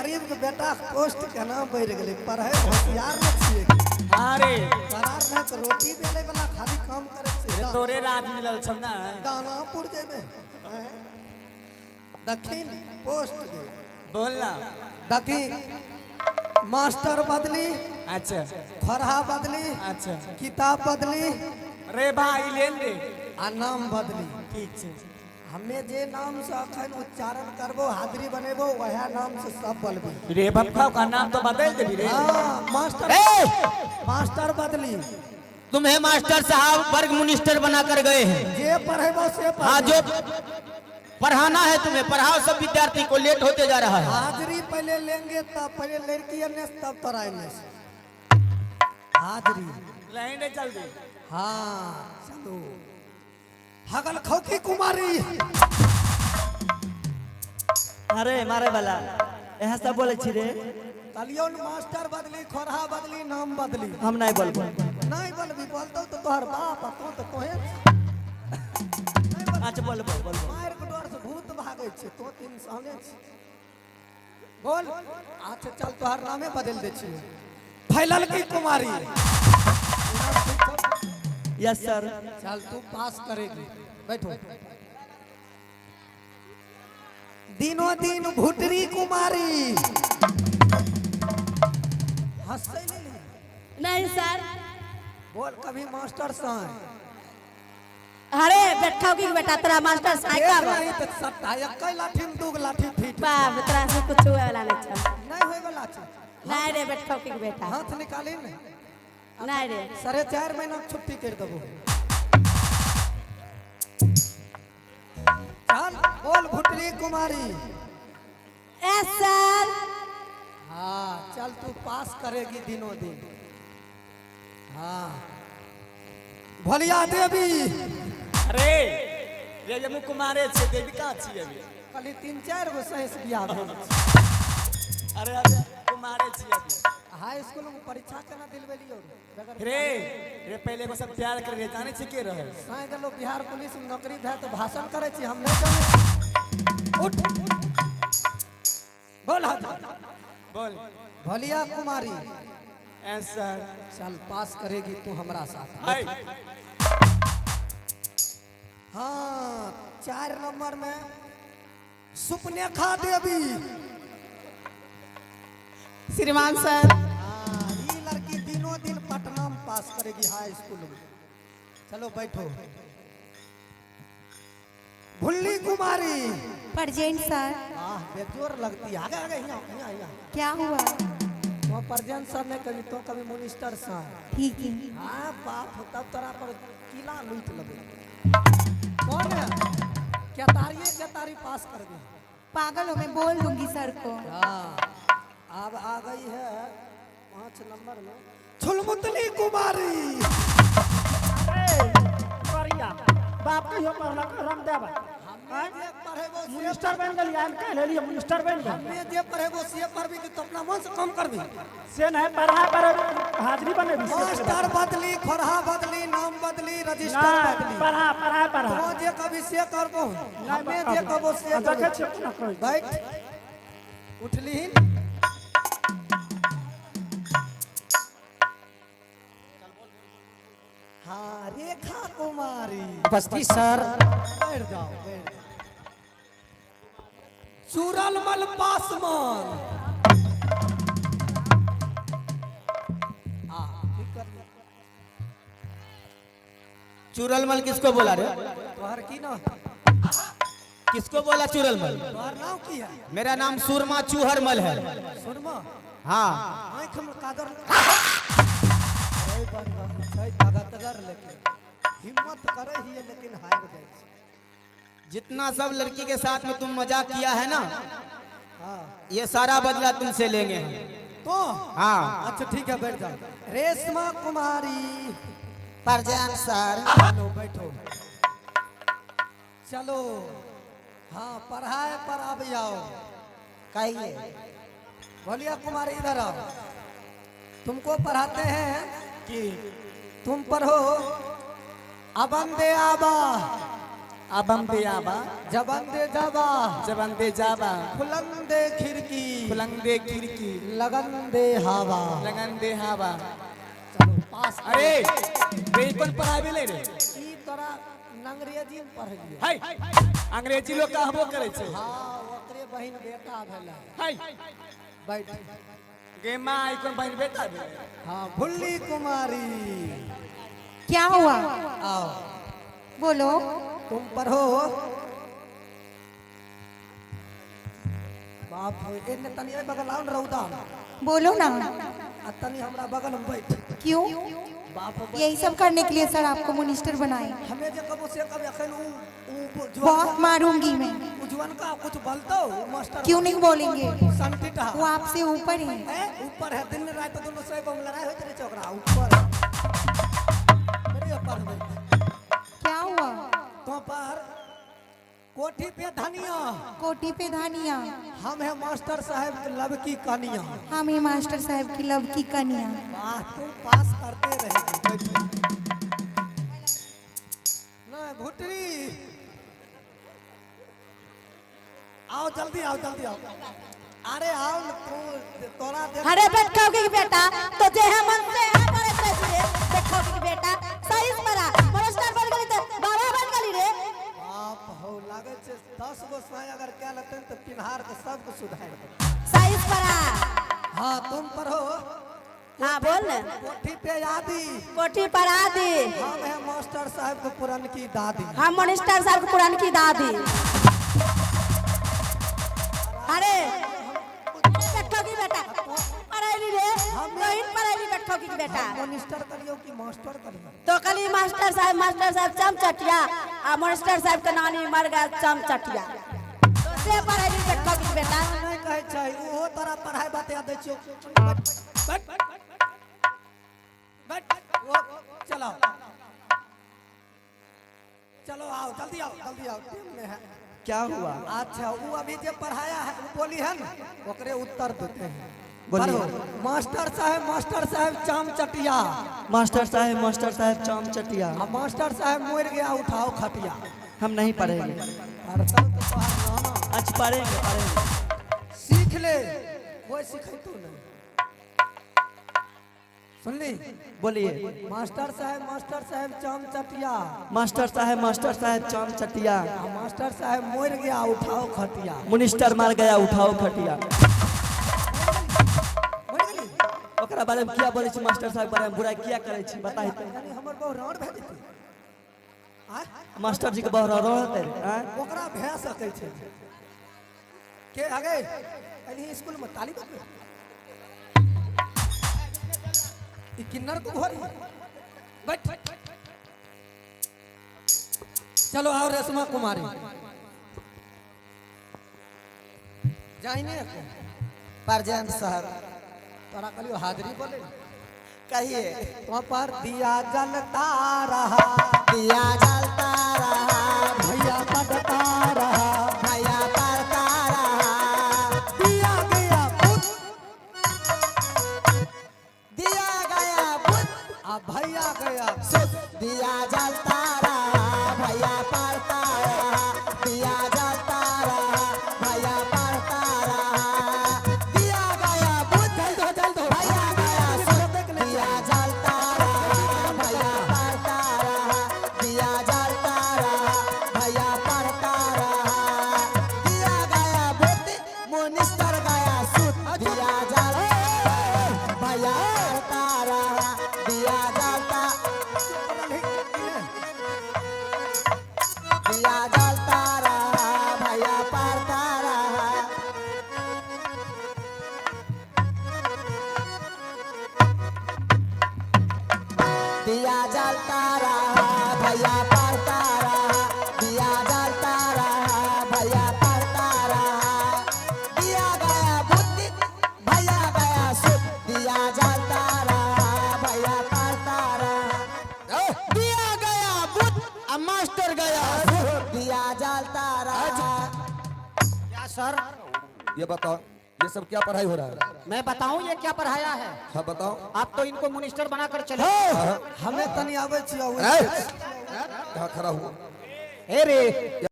गरीब के बेटा के पोस्ट केना बढ़ि गेलै? पढ़ै होशियार ने छियै। अरे। करार नहि तऽ रोटी बेलै वाला खाली काम करै छियै। तोरे राज मिलल छौ ना। दानापुर जेबै, आँय? दक्षिण पोस्ट दे। बोल ना। दक्षिण मास्टर बदली। अच्छा। खरहा बदली। अच्छा। किताब बदली। रे भाई, लेन दे। आ नाम बदली। ठीक छै। हमे जे नाम से अखन उच्चारण करबो, हाजिरी बनेबो, वह नाम से सब बोलबी। रे बप्पा का नाम तो बदल देबी रे। हाँ, मास्टर। ए! मास्टर बदली। तुम्हें मास्टर साहब वर्ग मिनिस्टर बना कर गए हैं। जे पढ़ेबो से हाँ। पढ़बो। जो पढ़ाना है तुम्हें पढ़ाओ सब विद्यार्थी को, लेट होते जा रहा है। हाजिरी पहले लेंगे तब, पहले लड़की एने से, तब तोरा एने से हाजिरी। लाइन रे जल्दी। हाँ, चलो, हगल खौकी कुमारी। अरे मारे वाला, यहाँ सब बोले छी रे। कहलियौ ने, मास्टर बदली, खोरहा बदली, नाम बदली। हम नहीं बोलबो। नहीं बोलबी? बोलतौ तो तोहर बाप आ तू तो तोहे। अच्छा, बोलबो बोलबो। मारि के डर से भूत भागै छै, तो इंसाने छै। बोल। अच्छा चल, तोहर नामे बदल दै छियै, फैलल की कुमारी। Yes sir. चल, तू पास करेगी, बैठो। दिनों दिन भुटरी कुमारी, हंसते नहीं। नहीं सर। बोल कभी मास्टर साहब। अरे बैठा की बेटा, तोरा मास्टर साहब एक का नहीं तो सट्टा, एक लाठी में दू लाठी फीट। बाप, तोरा से कुछ हुए वाला नहीं छौ। नहीं होए वाला छै। नहीं रे बैठा की बेटा। हाथ निकाली ने। नहीं रे। 4.5 महीना के छुट्टी कर देबो। चल, बोल भुटरी कुमारी। Yes sir. हाँ, चल, तू पास करेगी दिनों दिन। हाँ, भोलिया देवी। अरे रे, जमू कुमारे छे, देवी कहाँ छी अभी? खाली तीन चार गो सही से बियाह भेल छै। अरे अरे, कुमारे छी अभी। हाई स्कूल में परीक्षा केना दिलबेलियौ रे? बगैर रे रे, पहले को सब प्यार कर रहे, जाने छी के रहे। साँइ गेलो, बिहार पुलिस में नौकरी भए तऽ भाषण करै छी, हम नहि जानै छी। उठ, बोल हाथ। बोल। भोलिया कुमारी। Yes sir. चल, पास करेगी तू हमरा साथ। हाय। हाँ, 4 नंबर में सुपनेखा देवी। श्रीमान सर। हाँ, ये लड़की दिनों दिन पटना में पास करेगी हाई स्कूल में। चलो बैठो। भुल्ली कुमारी। Present sir. आह, बेजोर लगती है। आगे आगे, यहाँ यहाँ यहाँ। क्या हुआ? तो प्रजेंट सर ने कभी तो कभी मिनिस्टर सर। ठीक है। हाँ बाप, तब तोरा पर किला लूट लगे। कौन है? केतारी, केतारी पास कर गई। पागल हो, मैं बोल दूंगी सर को। हाँ, अब आ गई है 5 नंबर में छुलमुतली कुमारी। बढ़िया, बाप कहियो पढ़लक रामदेव? हमे जे पढ़ेबो से मिनिस्टर बनि गेलियै, हम कहि लेलियै, मिनिस्टर बनि गेल। हमे जे पढ़ेबो से पढ़बी कि तो अपना मन से कम करबी? से नहि, पढ़ाइ पर हाजिरी बनेबी से। मास्टर बदली, खोरहा बदली, नाम बदली, रजिस्टर नहि। बदली। पढ़ा पढ़ाइ पढ़ा। तो जे कभी से करबो, हमे जे कहबो से देखै करबो। छियै कोना कहै। बैठ, उठलीन। हाँ, रेखा कुमारी। उपस्थित सर। बैठ जाओ, बैठ जाओ। चूरलमल पासवान। हाँ, ठीक कर लिया। चूरलमल किसको बोला रे? तोहर की नाम? किसको बोला चूरलमल? तोहर नाम की है? मेरा नाम सुरमा चूहरमल है। सुरमा? हाँ। आँख में कादर अरे बंदा छै ताकतगर, लेकिन हिम्मत करे ही लेकिन हार जाइ छै। जितना सब लड़की के साथ में तुम मजाक किया है ना, हाँ। ये सारा बदला तुमसे लेंगे हम। तो हाँ। अच्छा ठीक है, बैठ जाओ। रेशमा कुमारी। Present sir. चलो बैठो, चलो। हाँ, पढ़ाए पर अब आओ। कहिए। भोलिया कुमारी, इधर आओ। तुमको पढ़ाते हैं। की? तुम पढ़ो अबंदे आबा। अबम दे आबा। जबन दे जाबा। जबन दे जाबा। खुलन दे खिड़की। खुलंग दे खिड़की। लगन दे हवा। लगन दे हवा। चलो पास। अरे रे कोन पढ़ाबे ले रे? ई तोरा अंग्रेजी में पढ़लियो। हाय, अंग्रेजी लोग कहबो करे छै। हाँ, ओकरे बहिन बेटा भेलै। हाय। बैठ। गे माँ, ई कोन बहिन बेटा भेलै? हाँ, भुल्ली कुमारी। क्या हुआ? आओ। बोलो। तुम पढ़ो। बाप रे, एने तनी एहि बगल आउ ने रौदा में। बोलो ना। आ तनी हमरा बगल में बैठ। क्यों? बाप रे। यही सब करने के लिए सर आपको मिनिस्टर बनाए? हमें जे कबो से कब एखन उ उ बहुत मारूंगी मैं। उ जुअनका कुछ बोलतो उ मास्टर। क्यों नहीं बोलेंगे? संटीटा। वो आपसे ऊपर है। ए, ऊपर है, दिन रात दोनों से बम लड़ाई होइत रहे छै ओकरा ऊपर। मेरे ऊपर बैठ। क्या हुआ? तो पर कोठी पे धनिया। कोठी पे धानिया। हम है मास्टर साहब के लब की कनिया। हम ही मास्टर साहब की लब की कनिया। वाह, तू पास करते रहेगी। बैठ। नहीं भुटरी, आओ जल्दी आओ, जल्दी आओ। अरे आओ न, तू तोरा देख। अरे बैठो की बेटा, तो जे है मन से है पढ़े रे। बैठो की बेटा, सही से पढ़ा, मास्टर बन गेली त बाबा बन गेली रे। बाप हो, लागे छै 10 गो साई अगर कह लेते तो पिन्हार के सबके सुधार देतै। सही से पढ़ा। हाँ, तुम पढ़ो। हाँ, बोल न। कोठी पे आदि। कोठी पर आदि। हम है मास्टर साहब के पुरनकी दादी। हम मिनिस्टर साहब के पुरनकी दादी। अरे बैठो की बेटा, पढ़ैली रे, नहीं पढ़ैली। बैठो की बेटा। मिनिस्टर करियो कि मास्टर करियो? तो कली मास्टर साहब, मास्टर साहब चमचटिया आ मास्टर साहब के नानी मर गया चमचटिया, तो से पढ़ैली बैठो की बेटा। नहीं कहै छै ओहो तोरा पढ़ाई बता दै छियो। बैठ बैठ बैठ। वो चलो चलो, आओ जल्दी आओ, जल्दी आओ, टीम में है। क्या हुआ? अच्छा, वो अभी जो पढ़ाया है वो बोली है ना, ओकरे उत्तर देते हैं। बोलिए। पढ़ो। मास्टर साहब, मास्टर साहब चाम चटिया। मास्टर साहब, मास्टर साहब चाम चटिया। आ मास्टर साहब मर गया, उठाओ खटिया। हम नहीं पढ़ेंगे। पढ़तौ तो तोहार नाना। अच्छा, पढ़ेंगे, पढ़ेंगे। सीख ले, कोई सिखैतो नहीं। सुनली? बोलिए। मास्टर साहब, मास्टर साहब चाम चटिया। मास्टर साहब, मास्टर साहब चाम चटिया। आ मास्टर साहब मर गया, उठाओ खटिया। मिनिस्टर मार गया, उठाओ खटिया। मर गेली। ओकरा बारे में किया बोलै छी? मास्टर साहब बारे में बुराई किया करै छी, बताही तो। यानी हमर बहु राउंड भए जेतै आँय? मास्टर जी के बहरा रहतै आँय? ओकरा भए सकै छै के आगे अभी स्कूल में ताली बजबै। ई किन्नर को घोरी बैठ। चलो आओ रेशमा कुमारी, जाइने। Present sir. तोरा कहलियो हाजिरी बोले। कहिए। तो पर दिया जलता रहा। दिया जलता रहा। भैया पढ़ता रहा। भैया पढ़ता रहा। दिया गया पुत। दिया गया बुत। आ भैया गया सुत। दिया जलता रहा, भैया पढ़ता रहा। दिया जलता रहा, भैया पढ़ता रहा। दिया गया बुत। जल्द हो, जल्द हो। भैया गया सुत। दिया जलता रहा, भैया पढ़ता रहा। दिया जलता रहा, भैया पढ़ता रहा। दिया गया बुत, मुनिस्टर गया सुत। दिया जलता, भैया पढ़ता रहा। दिया जलता, दिया जलता रहा, भैया पढ़ता रहा। दिया जलता रहा, भैया पढ़ता रहा। दिया जलता रहा, भैया पढ़ता रहा। दिया गया बुद्धि, भैया गया सुत। दिया जलता रहा, भैया पढ़ता रहा। दिया गया बुद्ध, अब मास्टर गया सुत। दिया जलता रहा। क्या सर? ये बताओ, ये सब क्या पढ़ाई हो रहा है? मैं बताऊं ये क्या पढ़ाया है? हाँ, बताओ। आप तो इनको मिनिस्टर बनाकर चले। हमें तनी आबै छियै। ए! यहाँ खड़ा हुआ। हे रे।